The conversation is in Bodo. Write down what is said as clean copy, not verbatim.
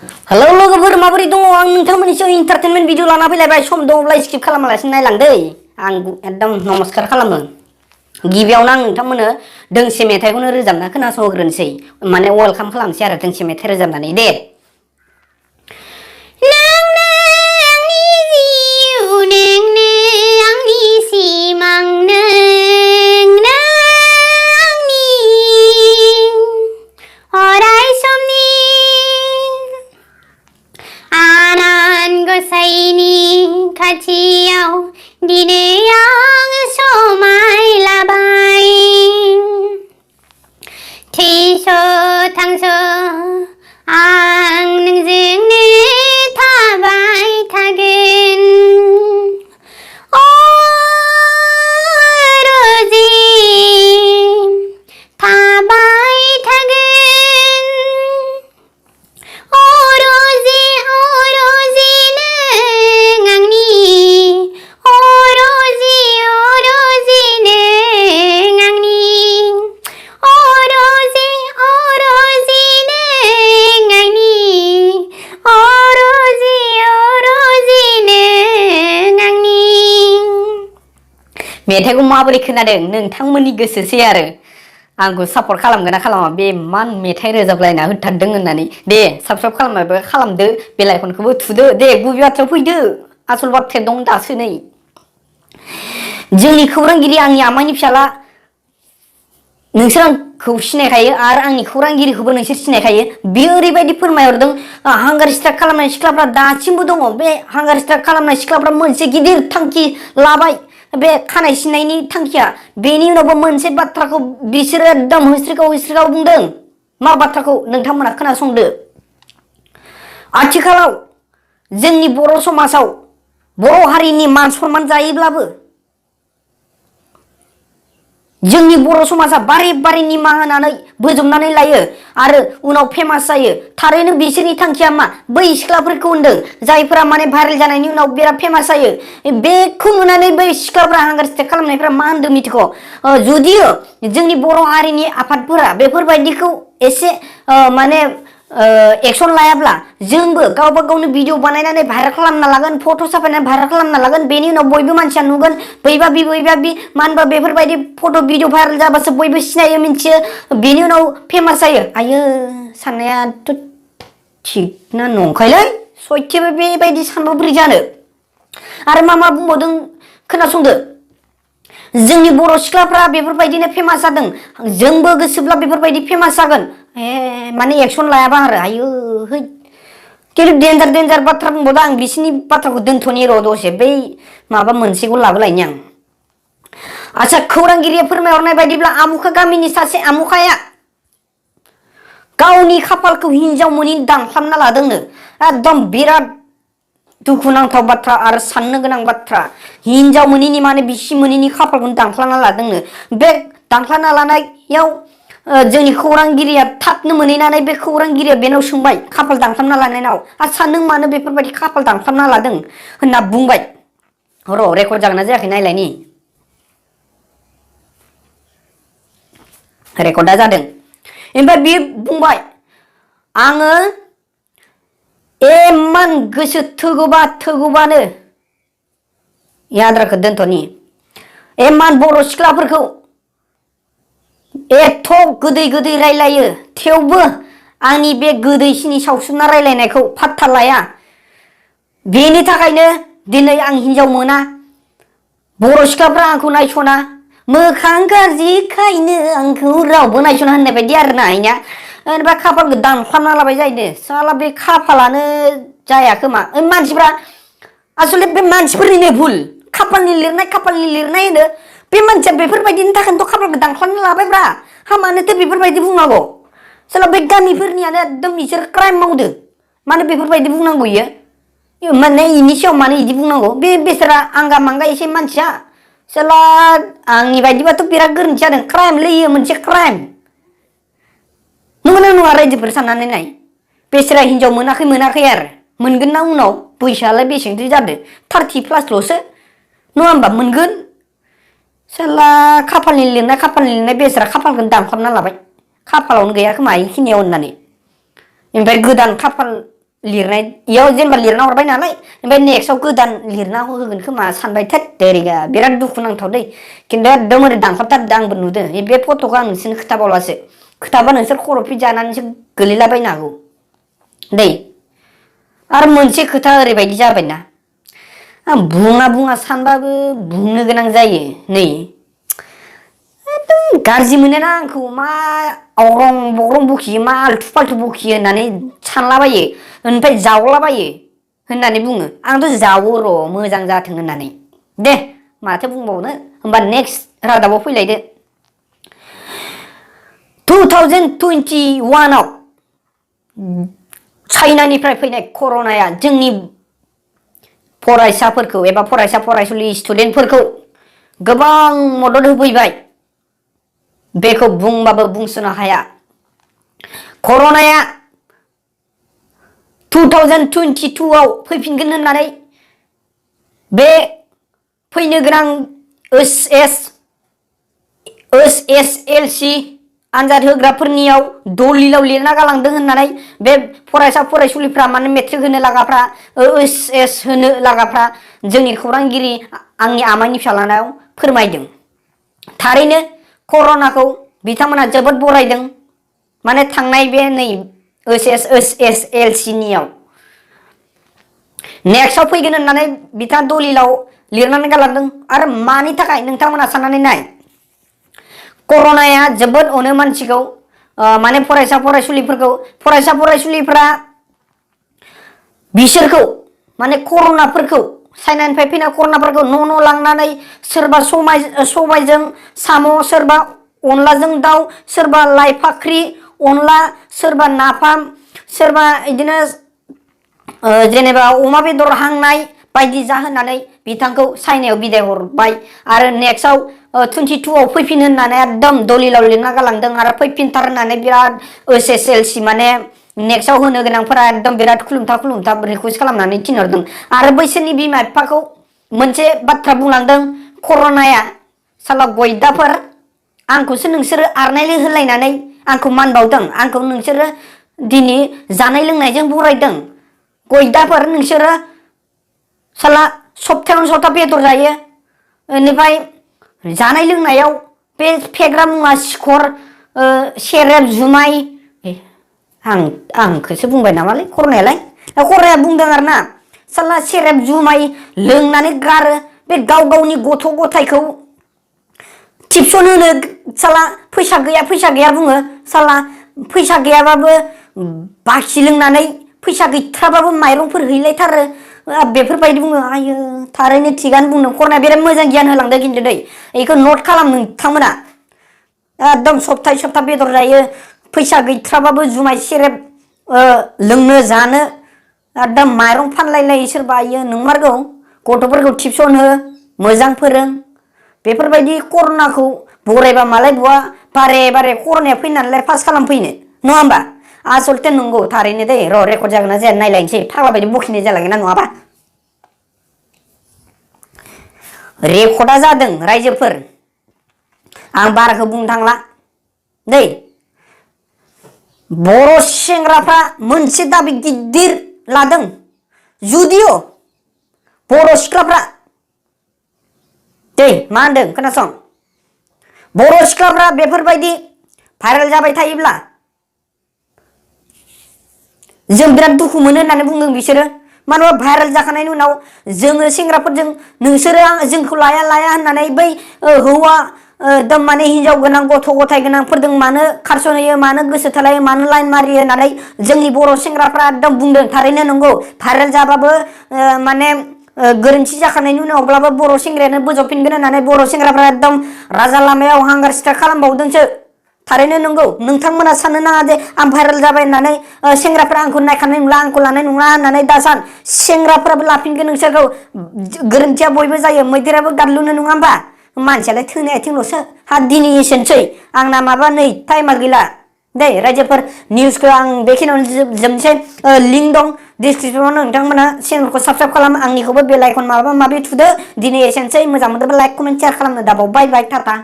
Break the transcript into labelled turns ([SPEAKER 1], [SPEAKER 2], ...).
[SPEAKER 1] हेलौ लोगोफोर माबोरै दङ आं नोंथांमोननिसिम इन्टारटेनमेन्ट भिडिअ लाना फैलायबाय सम दङब्ला स्किप खालामालासिनो नायलांदै आं एकदम नमस्कार खालामो गिबियावनो आं नोंथांमोननो दोंसे मेथाइखौनो रोजाबना खोनासंहोग्रोनोसै माने वेलकाम खालामसै आरो दोंसे मेथाइ रोजाबनानै दे नोंनो आंनि जिउ नोंनो आंनि सिमां नोंनो आंनि अराय समनि आनान गसाइनि खाथियाव दिनै आं समाय लाबाय थैस' थांस' आं नोंजोंनो थाबाय थागोन अ र'जे थाबाय थागोन अरजे नों आंनि अरजे नों आंनि अरजे नों आंनि अरजे नों आंनि मेथाइखौ माबोरै खोनादों नोंथांमोननि गोसोसै आरो आंखौ सापर्ट खालामगोन ना खालामा बे मान मेथाइ रोजाबलायना होथारदों होननानै दे साबस्क्राइब खालामनायबो खालामदो बेल आइकनखौबो थुदो दे गुबै बाथ्रायाव फैदो आसल बाथ्राया दं दासो नै जोंनि खौरांगिरि आंनि आमाइनि फिसाला नोंसोर आंखौ सिनायखायो आरो आंनि खौरांगिरिखौबो नोंसोर सिनायखायो बियो ओरैबायदि फोरमायहरदों हांगार स्ट्राइक खालामनाय सिख्लाफ्रा दासिमबो दङ बे हांगार स्ट्राइक खालामनाय सिख्लाफ्रा मोनसे गिदिर थांखि लाबाय बे खानाय सिननायनि थांखिया बेनि उनावबो मोनसे बाथ्राखौ बिसोरो एकदम होस्रिखाव बुंदों मा बाथ्राखौ नोंथांमोना खोनासंदो आथिखालाव जोंनि बर' समाजाव बर' हारिनि मान सनमान जायोब्लाबो जोंनि बर' समाजा बारे बारे निमाहा होनानै बोजबनानै लायो आरो उनाव फेमास जायो थारैनो बिसोरनि थांखिया मा बै सिख्लाफोरखौ होनदों जायफोरा माने भाइरेल जानायनि उनाव बिराद फेमास जायो बेखौ नुनानै बै सिख्लाफ्रा हांगार स्ट्राइक खालामनायफ्रा मा होनदों मिथिगौ जुदियो जोंनि बर' हारिनि आफादफोरा बेफोरबायदिखौ एसे माने एक्सन लायाब्ला जोंबो गावबा गावनो भिडिअ बानायनानै भाइरेल खालामना लागोन फट' साफायनानै भाइरेल खालामना लागोन बेनि उनाव बयबो मानसिया नुगोन बैबा बि मानो होनबा बेफोरबायदि फट' भिडिअ भाइरेल जाबासो बयबो सिनायो मिन्थियो बेनि उनाव फेमास जायो आयो साननायाथ' थिग ना नंखायलै सयथेबो बेबायदि सानबा बोरै जानो आरो मा बुंबावदों खोनासंदो जोंनि बर' सिख्लाफ्रा बेफोरबायदिनो फेमास जादों जोंबो गोसोब्ला बेफोरबायदि फेमास जागोन माने एक्सन लायाबा आरो आयो है खिन्थु देन्जार बाथ्रा बुंबावदों आं बिसिनि बाथ्राखौ दोनथ'नि र' दसे बै माबा मोनसेखौ लाबोलायनि आं आच्छा खौरांगिरिया फोरमायहरनाय बायदिब्ला आमुखा गामिनि सासे आमुखाया गावनि खाफालखौ हिनजाव मोनि दानख्लाबना लादोंनो एकदम बिराद दुखुनांथाव बाथ्रा आरो साननो गोनां बाथ्रा हिनजाव मोनिनि माने बिसि मोनिनि खाफालखौनो दानख्लाबना लादोंनो बे दानख्लाबना लानायाव जोंनि खौरांगिरिया थाबनो मोनहैनानै बे खौरांगिरिया बेनाव सोंबाय खाफाल दानख्लाबना लानायनाव आच्छा नों मानो बेफोरबायदि खाफाल दानख्लाबना लादों होनना बुंबाय र' रेकर्ड जागोन ना जायाखै नायलायनि रेकर्डा जादों ओमफ्राय बियो बुंबाय आङो इमान गोसो थोगौबानो आद्राखौ दोनथ'नि इमान बर' सिख्लाफोरखौ एथ' गोदै रायलायो थेवबो आंनि बे गोदैसिनि सावसुबना रायलायनायखौ फात्ता लाया बेनि थाखायनो दिनै आं हिनजाव मोना बर' सिख्लाफ्रा आंखौ नायस'ना मोखां गाज्रिखायनो आंखौ रावबो नायस'ना होननाय बायदि आरो ना इनिया ओमफ्राय खाफालखौ दानख्लाबना लाबाय जाहैदों साला बे खाफालानो जाया खोमा मानसिफ्रा आसलथे बे मानसिफोरनिनो भुल खाफालनि लिरनाय होनो बे मानसिया बेफोरबायदिनि थाखायनोथ' खाफालखौ दानख्लाबना लाबायब्रा हामानोथो बेफोरबायदि बुंनांगौ साला बे गामिफोरनियानो एकदम बिसोर क्राइम मावदो मानो बेफोरबायदि बुंनांगौ इयो माने इनि सायाव मानो इदि बुंनांगौ बे बेसारा आंगा मांगा एसे मानसिया साला आंनि बायदिबाथ' बिराद गोरोन्थि जादों क्राइमलै इयो मोनसे क्राइम नंगौना नङा रायजोफोर साननानै नाय बेसोरा हिनजाव मोनाखै आरो मोनगोन ना उनाव बैसोआलाय बेसेबांथो जादों 30+ नङा होमबा मोनगोन साला खाफालनि लिरनाय बेसोरा खाफालखौनो दानख्लाबना लाबाय खाफालावनो गैया खोमा इखिनियाव होननानै ओमफ्राय गोदान खाफाल लिरनाय इयाव जेनेबा लिरना हरबाय नालाय ओमफ्राय नेक्स्टआव गोदान लिरना होगोन खोमा सानबाय थोद तेरिगा बिराद दुखुनांथाव दै खिन्थु एकदम ओरै दानख्लाबथारदों आंबो नुदों बे फट'खौ आं नोंसोरनो खोथाबावलासो खोथाबा नोंसोर खर' फिट जानानैसो गोलैलाबायनो हागौ दै आरो मोनसे खोथा ओरैबायदि जाबायना आं बुङा सानबाबो बुंनो गोनां जायो नै एकदम गाज्रि मोनोना आंखौ मा अग्रं बग्रं बखियो मा आल्थु फाल्थु बखियो होननानै सानलाबायो ओमफ्राय जावलाबायो होननानै बुङो आंथ' जावो र' मोजां जाथों होननानै दे माथो बुंबावनो होमबा नेक्स्ट रादाबाव फैलायदो 2021 आव चाइनानिफ्राय फैनाय कर'नाया जोंनि फरायसाफोरखौ एबा फरायसा फरायसुलि स्टुडेन्टफोरखौ गोबां मदद होफैबाय बेखौ बुंबाबो बुंस'नो हाया कर'नाया 2022 आव फैफिनगोन होननानै बे फैनो गोनां SSLC आनजाद होग्राफोरनियाव दलिलाव लिरना गालांदों होननानै बे फरायसा फरायसुलिफ्रा माने मेट्रिक होनो लागाफ्रा OHS होनो लागाफ्रा जोंनि खौरांगिरि आंनि आमाइनि फिसालानाव फोरमायदों थारैनो कर'नाखौ बिथांमोना जोबोद बरायदों माने थांनाय बे नै SSLC नियाव नेक्स्टआव फैगोन होननानै बिथाङा दलिलाव लिरनानै गालांदों आरो मानि थाखाय नोंथांमोना साननानै नाय कर'नाया जोबोद अनो मानसिखौ माने फरायसा फरायसुलिफोरा बिसोरखौ माने कर'नाफोरखौ चाइनानिफ्राय फैनाय कर'नाफोरखौ न' लांनानै सोरबा सबायजों साम' सोरबा अनलाजों दाउ सोरबा लाइ फाख्रि अनला सोरबा नाफाम सोरबा इदिनो जेनेबा अमा बेदर हांनाय बायदि जाहोनानै बिथांखौ चाइनायाव बिदाय हरबाय आरो नेक्स्टआव 22 आव फैफिन होननानै एकदम दलिलाव लिरना गालांदों आरो फैफिनथार होननानै बिराद SSLC माने नेक्स्टआव होनो गोनांफोरा एकदम बिराद खुलुमथा रिकुवेस्ट खालामनानै थिनहरदों आरो बैसोरनि बिमा बिफाखौ मोनसे बाथ्रा बुंलांदों कर'नाया साला गयदाफोर आंखौसो नोंसोरो आरनायले होलायनानै आंखौ मानबावदों आंखौ नोंसोरो दिनै जानाय लोंनायजों बरायदों गयदाफोर नोंसोरो साला सप्तायावनो सप्ता बेदर जायो बेनिफ्राय जानाय लोंनायाव बे फेग्रा मुवा सिखर सेरेब जुमाय आंखौसो बुंबाय नामालै कर'नाया बुंदों आरो ना साला सेरेब जुमाय लोंनानै गारो बे गावनि गथ' गथायखौ टिपसन होनो साला फैसा गैया बुङो साला फैसा गैयाबाबो बाखि लोंनानै फैसा गैथ्राबाबो माइरंफोर हैलायथारो बेफोरबायदि बुङो आयो थारैनो थिगानो बुंदों कर'नाया बिराद मोजां गियान होलांदों खिन्थु दै बेखौ नट खालाम नोंथांमोना एकदम सप्ता बेदर जायो फैसा गैथ्राबाबो जुमाय सेरेब लोंनो जानो एकदम माइरं फानलायलायो सोरबा इयो नंमारगौ गथ'फोरखौ टिपसन हो मोजां फोरों बेफोरबायदि कर'नाखौ बरायबा मालाय बहा बारे कर'नाया फैनानैलाय पास खालामफैनो नङा होमबा आसलथे नंगौ थारैनो दै र' रेकर्ड जागोन ना जाया नायलायनोसै फाग्ला बायदि बखिनाय जालांगोन ना नङाबा रेकर्डआ जादों रायजोफोर आं बाराखौ बुंनो थांला दै बर' सेंग्राफ्रा मोनसे दाबि गिदिर लादों जुदिअ बर' सिख्लाफ्रा दै मा होनदों खोनासं बर' सिख्लाफ्रा बेफोरबायदि भाइरेल जाबाय थायोब्ला जों बिराद दुखु मोनो होननानै बुंदों बिसोरो मानो होनबा भाइरेल जाखानायनि उनाव जोङो सेंग्राफोरजों नोंसोरो जोंखौ लाया होननानै बै हौवा एकदम माने हिनजाव गोनां गथ' गथाय गोनांफोरजों मानो खारस'नहैयो मानो गोसो थोलायो मानो लाइन मारियो होननानै जोंनि बर' सेंग्राफ्रा एकदम बुंदों थारैनो नंगौ भाइरेल जाबाबो माने गोरोन्थि जाखानायनि उनावब्लाबो बर' सेंग्रायानो बोजबफिनगोन होननानै बर' सेंग्राफ्रा एकदम राजा लामायाव हांगार स्ट्राइक खालामबावदोंसो थारैनो नंगौ नोंथांमोना साननो नाङा जे आं भाइरेल जाबाय होननानै सेंग्राफ्रा आंखौ नायखानाय नंला आंखौ लानाय नङा होननानै दासान सेंग्राफ्राबो लाफिनगोन नोंसोरखौ गोरोन्थिया बयबो जायो मैदेराबो गादलुनो नङा होमबा मानसियालाय थोनाय आथिंल'सो हा दिनै एसेनोसै आंना माबा नै टाइमा गैला दै रायजोफोर निउसखौ आं बेखिनियावनो जोबनोसै लिंक दं डिसक्रिपसनाव नोंथांमोना चेनेलखौ साबस्क्राइब खालाम आंनिखौबो बेल आइकन माबा माबि थुदो दिनै एसेनोसै मोजां मोनदोंबा लाइक कमेन्ट शेयार खालामनो दाबाव बाय टाटा